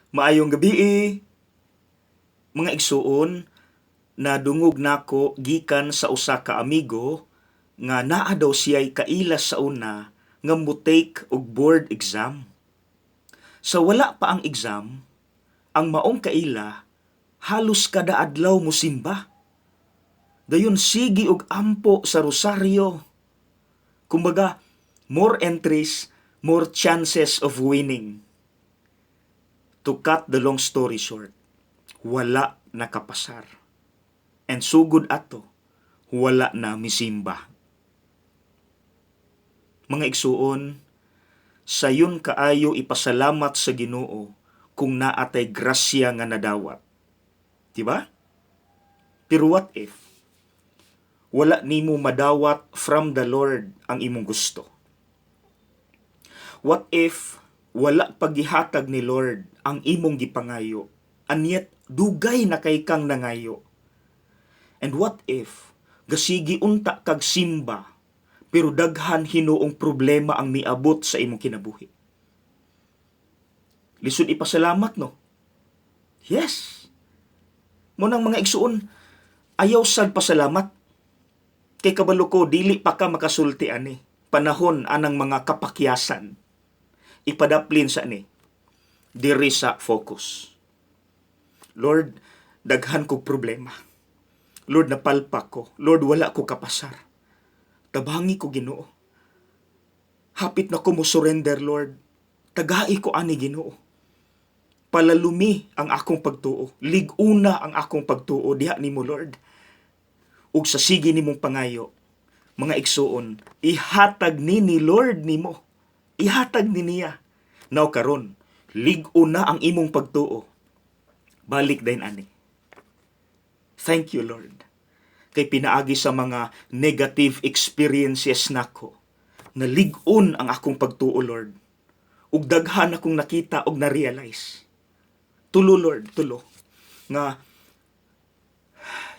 Maayong gabii. Mga igsuon, nadungog nako gikan sa usa ka amigo nga naa daw siya'y kaila sa una nga mo-take og board exam. Sa wala pa ang exam, ang maong kaila halos kada adlaw mosimba. Dayon sige og ampo sa rosaryo. Kumbaga, more entries, more chances of winning. To cut the long story short, wala nakapasar. And sugod ato, wala na misimba. Mga igsuon, sayon kaayo ipasalamat sa Ginoo kung naatay grasya nga nadawat. Diba? Pero what if wala nimo madawat from the Lord ang imong gusto? What if wala pagihatag ni Lord ang imong gipangayo, and yet dugay na kay kang nangayo? And what if gasigi unta kag simba pero daghan hinuong problema ang miabot sa imong kinabuhi? Lisod ipasalamat, no? Yes. Mao nang, mga igsuon, ayaw sad pasalamat. Kay kabalo ko dili pa ka makasulti ani. Panahon anang mga kapakyasan. Ipadaplin sa ni diri sa focus. Lord, daghan kog problema. Lord, napalpak ko. Lord, wala ko kapasar. Tabangi ko, Ginoo. Hapit na ko mo surrender, Lord. Tagai ko ani, Ginoo. Palalumi ang akong pagtuo. Lig-una ang akong pagtuo diha nimo, Lord. Ug sa sige nimong pangayo, mga igsuon, ihatag ni Lord nimo. Ihatag ni niya. Now karon, lig-on na ang imong pagtuo. Balik dayon ani. Thank you, Lord. Kay pinaagi sa mga negative experiences nako, nalig-on ang akong pagtuo, Lord. Ug daghan akong nakita ug na-realize. Tulo, Lord, tulo. Nga,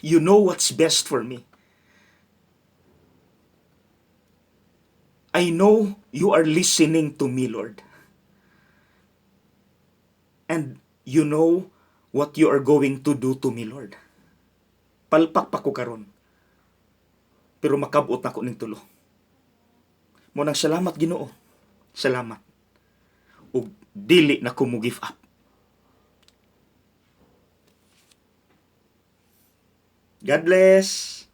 you know what's best for me. I know you are listening to me, Lord. And you know what you are going to do to me, Lord. Palpak pa ko karon. Pero makabot nako ning tulo. Mao nang salamat, Ginoo. Salamat. Ug dili na ko mo give up. God bless.